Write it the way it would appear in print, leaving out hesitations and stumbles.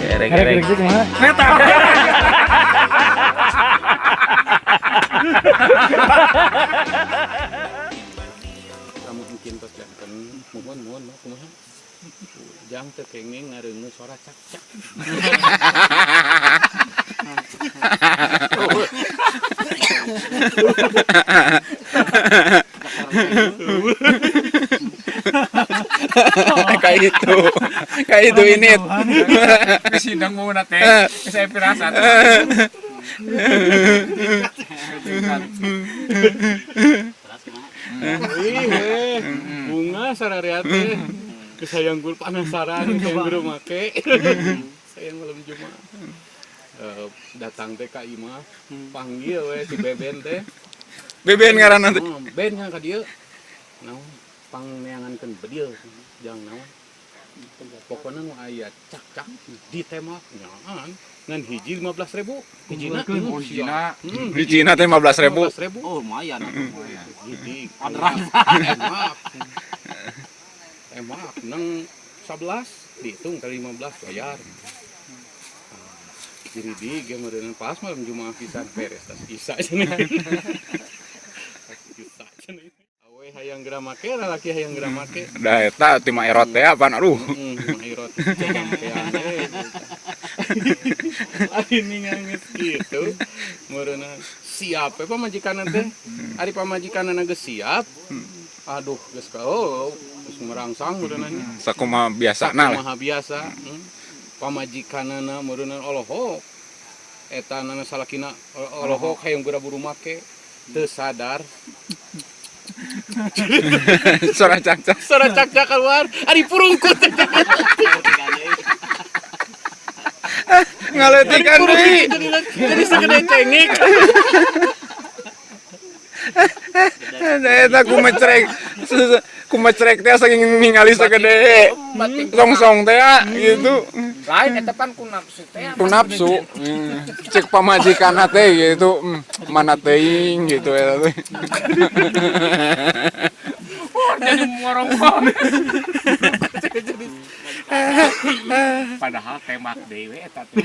Erek-erek. Kumaha? Kamu mungkin tos janten muhun muhun mah kumaha jang teu kenging ngareungeun suara cak cak. Kayak itu. Kayak itu ini. Sidang mau nate, saya pirasat. Ih, bunga sararea teh. Kesayang gul penasaran yang guru make. Sayang malam Jumat. Eh, datang teh ka imah, panggil we si Beben teh. Beben ngaranna teh. Oh, ben yang ka dieu. Naon pangneangankeun bedil jang naon. Pokoknya nu aya cak-cak ditembak nyaan ngan hiji 15.000 hijina. Oh, hijina. Di Cina teh 15.000. 15.000. Oh, lumayan. Hiji Orderan. Emak. Emak nang 11 dihitung kali 15 bayar. Jadi di game meureun pas malam Jumat pisan beres tas isa cenah. Isa cenah. Awe hayang geura make, lalaki hayang geura make. Da eta ti mah erot teh apaan aduh. Mah irot sampean we. Lain nangis gitu. Meureunna siap we pamajikanna teh. Ari pamajikanna geus siap. Aduh, geus ka oh, geus merangsang meureunna nya. Sakumaha biasana lah. Sakumaha biasa. Pamajikanna meureunna olohok. Eta nana salakina olohok hayang geura buru make. Teu sadar. Suara cak-cak. Suara cak-cak keluar, ari purungkut. Ngaletikan deui. Jadi segede cengek. Da eta kumecrek. Kumecrek teh saking ningali sagede songsong teh gitu. Lain eta pan ku nafsu teh. Ku nafsu. Cek pamajikanna teh gitu, mana teuing gitu eta teh. Oh, jadi morong. Padahal tembak dewe eta teh.